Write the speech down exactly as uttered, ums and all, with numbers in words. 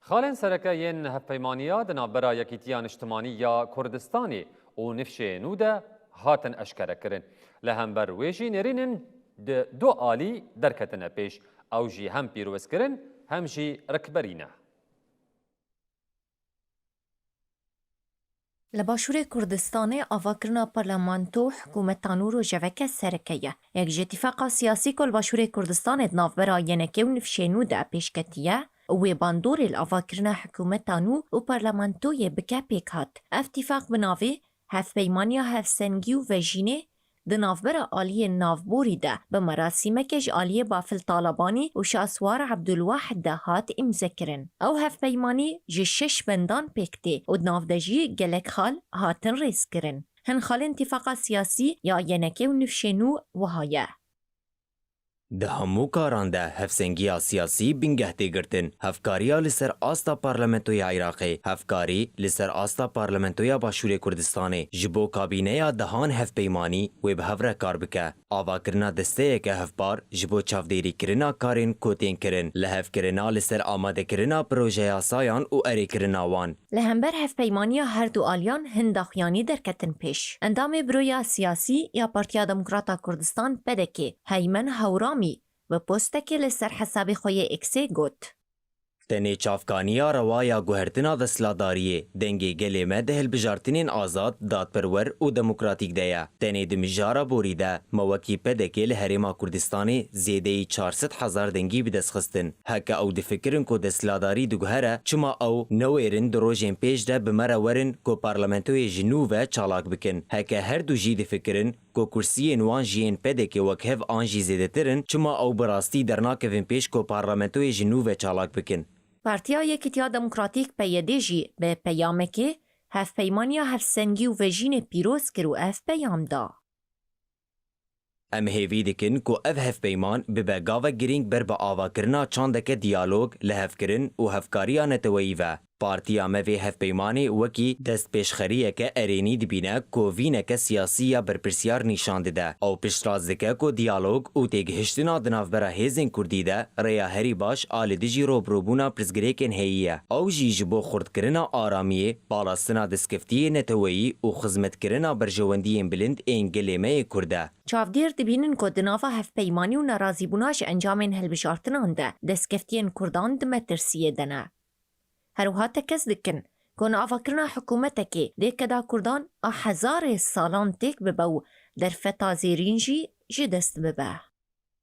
Xalên sereke yên hevpeymaniya di navbera Yekîtiya Niştimanî ya Kurdistanê û Nifşê Nû de hatin eşkerekirin. Li hember wê jî nêrînin di du alî derketine pêş. Ew jî hem pîrozkirin, hem jî rikberî ne. Li Başûrê Kurdistanê avakirina parlamento hikûmeta nû rojeveke sereke ye. Yek ji tîfaqa siyasî ku li Başûrê Kurdistanê di navbera Y N K û Nifşê Nû de pêşketiye, wê bandorê li avakirina hikûmeta nû û parlamentoyê bike pêk hat. Ev tîfaq bi navê Hevpeymaniya Hevsengî û Vejînê di navbera aliyên navborî de bi merasîmeke ji aliyê Bafil Talabanî û Şahswar Ebdulwahid de hat îmzekirin. Ew hevpeymanî ji şeş bendan pêk tê û di nav de jî gelek xal hatin rêzkirin. Hin xalên tîfaqa siyasî ya Y N K û Nifşê Nû wiha ye. Di hemû karan de hevsengiya siyasî bingeh tê girtin. Hevkariya li ser asta Parlamentoya Iraqê, hevkarî li ser asta Parlamentoya Başûrê Kurdistanê ji bo kabîneya dehan hevpeymanî wê bi hev re kar bike. Avakirina desteyeke hevpar ji bo çavdêrîkirina karên ku tên kirin, lihevkirina li ser amadekirina projeyasayan û erêkirina wan. Li hember hevpeymaniya her du aliyan hin daxuyanî derketin pêş. Endamê Buroya Siyasî ya Partiya Demokrata Kurdistan, P D K, Heymen Hewramî, bi postekê li ser hesabê xwe yê X-ê got: Tenê çavkaniya rewa ya guhertina desthilatdariyê, dengê gelê me di hilbijartinên azad, dadperwer û demokratîk de ye. Tenê di mijara borî de, me wekî P D K li Herêma Kurdistanê zêdeyî çar sed hezar dengî bi dest xistin. Heke ew difikirin ku desthilatdarî diguhere, çima ew newêrin di rojên pêş de bi me re werin ku parlamentoyê ji nû ve çalak bikin? Heke her du jî difikirin ku kursiyên wan ji yên P D K wek hev an jî zêdetir in, çima ew bi rastî dernakevin pêş ku parlamentoyê ji nû ve çalak bikin? Partiya Yekîtiya Demokratîk, P Y D, jî bi peyamekê Hevpeymaniya Hevsengî û Vejînê pîroz kir û ev peyam da: Em hêvî dikin ku ev hevpeyman bibe gavek girîng ber bi avakirina çandeke diyalog, lihevkirin û hevkariya neteweyî ve. Partiya me vê hevpeymanê wekî destpêşxeriyeke erênî dibîne ku vîneke siyasî ya berpirsiyar nîşan dide. Ew piştrast dike ku diyalog û têgihiştina di navbera hêzên kurdî de rêya herî baş a li dijî robirûbûna pirsgirêkên heyî ye. Ew jî ji bo xurtkirina aramiyê, parastina destkeftiyê neteweyî û xizmetkirina berjewendiyên bilind ên gelê me yê kurd e. Çavdêr dibînin ku di nava hevpeymanî û nerazîbûna ji encamên hilbijartinan de destkeftiyên kurdan di metirsiyê de ne. Her wiha tekez dikin ku niavakirina hikûmetekê dê keda kurdan a hezarê salan têk bibe û derfeta zêrîn jî ji dest bibe.